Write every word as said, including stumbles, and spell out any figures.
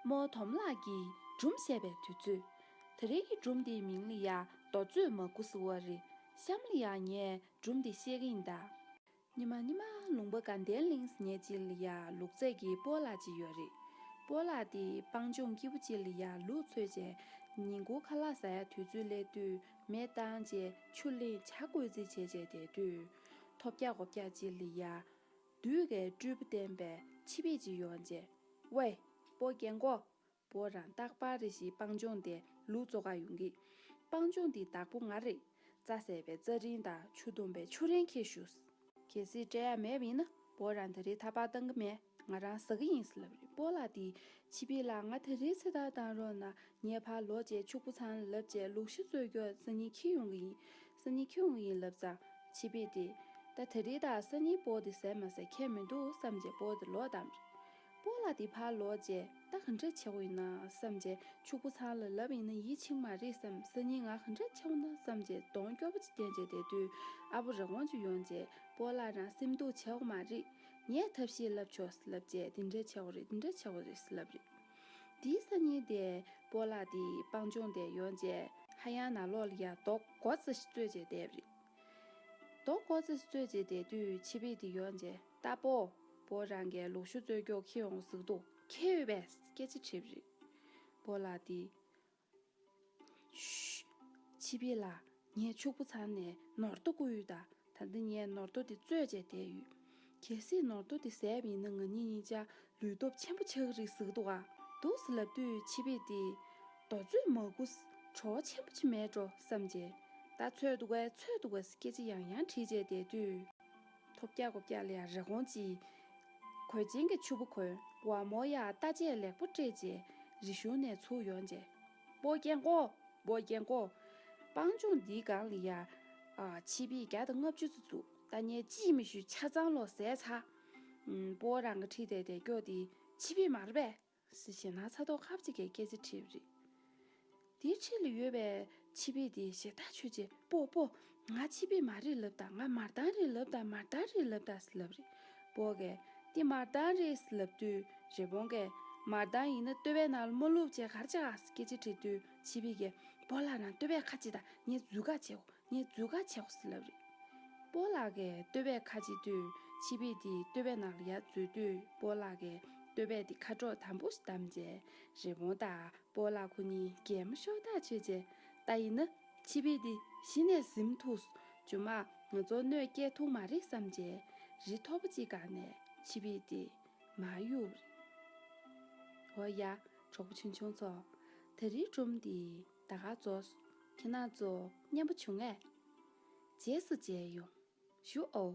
རྨོ་དོམ་ལགས་ཀྱིས་སྒྲུང་བཤད་པའི་དུས་ཚོད། དེ་རིང་གི་སྒྲུང་དེའི་མིང་ལ་ཡ་རྡོ་བཙུགས་མ་དགུ་ཟེར་བ་རེད། གཤམ་ལ་ཡ་ངས་སྒྲུང་དེ་བཤད་ཀྱི་ཡིན་ད། ཉི་མ་ཉི་མ་ལུང་པ་དགའ་ལྡན་གླིང་ཟེར་མཁན་ཅིག་ལ་ཡ་ལུག་རྫི་གི་སྤོ་ལགས་ཅིག་ཡོད་རེད། སྤོ་ལགས་དེ་སྤང་ལྗོངས་སྐྱིད་པོ་ཅིག་ལ་ཡ་ལུག་འཚོས་བྱས། ཉིན་གུང་ཁ་ལག་ཟ་ཡ་དུས་ཚོད་སླེབས་དུས་མེ་བཏང་བྱས་ཆུ་ལེན་ཇ་བསྐོལ་རྩིས་བྱས་བྱས་བསྡད་དུས། ཐོབ་རྒྱག་གོ་རྒྱག་ཅིག་ལ་ཡ། བདུད་ཀྱི་སྤྲུལ་པ་བསྟན་པའི་ཆི་བིད་ཅིག་ཡོང་བྱས། ཝེ། སྤོ་རྒན་གོ། སྤོ་རང་རྟག་པར་རེ་ཞིག་སྤང་ལྗོངས་དེ་ལུག་འཚོ་ག་ཡོང་གི། སྤང་ལྗོངས་འདི་བདག་པོ་ང་རེད། རྩྭ་ཟས་པའི་རྩྭ་རིན་དང་ཆུ་འཐུང་པའི་ཆུ་རིན་ཁྱེར་ཞུ། གལ་སྲིད་སྤྲད་ཡ་མེད་པ་ཡིན་ན་སྤོ་རང་ད་རེས་ཐག་པ་བཏང་གི་མེད། ང་རང་ཟ་གི་ཡིན་ཟེར་ལབ་རེད། སྤོ་ལགས་དེས་ཆི་བིད་ལ་ང་ད་རེས་ཚེ་ཐར་བཏང་རོགས་གནང་། ངའི་ཕར་ལོག་བྱས་ཕྱུག་པོ་ཚང་ལ་ལབ་བྱས་ལུག་ཤ་བཙོས་རྒྱུ་སང་ཉིན་འཁྱེར་ཡོང་གི་ཡིན། སང་ཉིན་འཁྱེར་ཡོང་གི་ཡིན་ལབ་ཙང་ཆི་བིད་དེས། ད་ད་རེས་ད་སང་ཉིན་སྤོ་དེ་ཟས་མ་ཟས་ཁྱད་མི་འདུག་བསམ་བྱས་སྤོ་དེ་ལོག་བཏང་རེད། སྤོ་ལགས་དེ་ཕར་ལོག་བྱས་ད་ག་འདྲ་བྱེད་དགོས་ཡིན་ན་བསམ་བྱས་ཕྱུག་པོ་ཚང་ལ་ལབ་ཡིན་ན་ཡིད་ཆེས་མ་རེད་བསམ། སང་ཉིན་ང་ག་འདྲ་བྱེད་དགོས་ན་བསམ་བྱས་གདོང་སྐྱོ་པོ་ཅིག་བསྟན་བྱས་བསྡད་དུས་ཨ་བོ་རི་བོང་ཅིག་ཡོང་བྱས་སྤོ་ལགས་རང་སེམས་སྡུག་བྱེད་དགོས་མ་རེད། ངས་ཐབས་ཤེས་ལབ་ཆོག་ལབ་བྱས་དེ་འདྲ་བྱེད་དགོས་རེད། དེ་འདྲ་བྱེད་དགོས་རེད་ལབ་རེད། དེའི་སང་ཉིན་དེ་སྤོ་ལགས་དེ་སྤང་ལྗོངས་དེ་ཡོང་བྱས་ཧ་ཡང་ནང་ལོགས་ལ་ཡ་རྡོ་གོ་ཙི་ཞིག་བཙོས་བྱས་བསྡད་པ་རེད། རྡོ་གོ་ཙི་ཞིག་བཙོས་བྱས་བསྡད་དུས་ཆི་བིད་དེ་ཡོང་བྱས་ད་སྤོ། སྤོ་རང་གིས་ལུག་ཤ་བཙོས་རྒྱུ་འཁྱེར་ཡོང་ཟེར་གི་འདུག་འཁྱེར་ཡོད་པས་སྐད་ཆ་དྲིས་པ་རེད། སྤོ་ལགས་དེ། ཤུ། ཆི་བིད་ལགས། ངས་ཕྱུག་པོ་ཚང་ནས་ནོར་དོ་བརྐུས་ཡོད་ད། ད་ལྟ་ངས་ནོར་དོ་དེ་བཙོས་བྱས་བསྡད་ཡོད། གལ་སྲིད་ནོར་དོ་དེ་ཟས་པ་ཡིན་ན་ང་གཉིས་གཉིས་ཆ་ལུས་སྟོབས་ཆེན་པོ་ཆགས་ཀྱི་རེད་ཟེར་གི་འདུག་ག་འདུག་ཟེར་ལབ་དུས་ཆི་བིད་དེས། རྡོ་བཙོས་མ་དགུ། བྲོ་བ་ཆེན་པོ་ཅིག་མེད་འགྲོ་བསམ་བྱས། ད་འཚོས་འདུག་གས་འཚོས་འདུག་གས་སྐད་ཆ་ཡང་ཡང་དྲིས་བྱས་བསྡད་དུས། ཐོབ་རྒྱག་གོ་རྒྱག་ལ་ཡ་རི་བོང་ཅིག་གོས་ཆེན་གྱི་ཕྱུ་པ་གོན། ཝ་མོ་ཡ་རྟ་དཔྱད་ལེགས་པོ་སྤྲས་བྱས་རི་གཞུང་ནས་ཚུར་ཡོང་བྱས། སྤོ་རྒན་གོ། སྤོ་རྒན་གོ། སྤང་ལྗོངས་འདིའི་སྒང་ལ་ཡ། ཨ། ཆི་བིད་བརྒྱ་དང་ལྔ་བཅུ་ཙམ་འདུག་ད་ངས་ཅིས་མི་ཞུ་ཆ་ཚང་ལོག་ཟས་ཚར། ཨུམ། སྤོ་རང་གི་ཁྲིད་དེ་བསྡད་རྒྱུ་དེ་ཆི་བིད་མ་རེད་པས། ཟེར་ཞེད་སྣང་ཚ་ཏོག་ཁ་པོ་ཅིག་གིས་སྐད་ཆ་དྲིས་པ་རེད། དེའི་འཁྲིས་ལ་ཡོད་པའི་ཆི་བིད་དེས་ཞེ་ཐག་ཆོད་བྱས་སྤོ་སྤོ། ང་ཆི་བིད་མ་རེད་ལབ་དང་། ང་མར་ཏང་རེད་ལབ་དང་། མར་ཏང་རེད་ལབ་དང་ཟེར་ལབ་རེད། སྤོ་གིས་འདི་མར་ཏང་རེད་ཟེར་ལབ་དུས་རི་བོང་གིས་མར་ཏང་ཡིན་ན་ལྟོ་ཕད་ནང་ལ་མ་བླུགས་བྱས་ག་རེ་བྱེད་ག་ཟེར་སྐད་ཆ་དྲིས་དུས་ཆི་བིད་ཀྱིས་སྤོ་ལགས་རང་ལྟོ་ཕད་ཁ་ཕྱེ་དང་། ངས་འཛུལ་ག་བྱེད་གོ་ངས་འཛུལ་ག་བྱེད་གོ་ཟེར་ལབ་རེད། སྤོ་ལགས་ཀྱིས་ལྟོ་ཕད་ཁ་ཕྱེ་དུས་ཆི་བིད་དེ་ལྟོ་ཕད་ནང་ལ་ཡར་འཛུལ་དུས་སྤོ་ལགས་ཀྱིས་ལྟོ་ཕད་དེ་ཁ་དྲོ་དམ་པོ་ཞིག་བསྡམས་བྱས་རི་བོང་དང་སྤོ་ལགས་ཁོ་གཉིས་གད་མོ་ཤོར་ཐག་ཆོད་བྱས། ད་ཡིན་ན་ཆི་བིད་དེ་གཞི་ནས་ཟིན་ཐུབ། རྗེས་མ་ང་ཚོར་གནོད་སྐྱེལ་ཐུབ་མ་རེད་བསམ་བྱས་རི་མཐོ་པོ་གཅིག་སྒང་ནས་ཆི་བིད་དེ་མར་གཡུགས་རེད། འོ་ཡ། གྲོགས་པོ་ཆུང་ཆུང་ཚོ། ད་རེས་སྒྲུང་འདི་ད་ག་རྫོགས་སོང་། ཁྱེད་རང་ཚོ་སྙན་པོ་བྱུང་ངས། རྗེས་སུ་མཇལ་ཡོང་། ཞུ་ཨོ།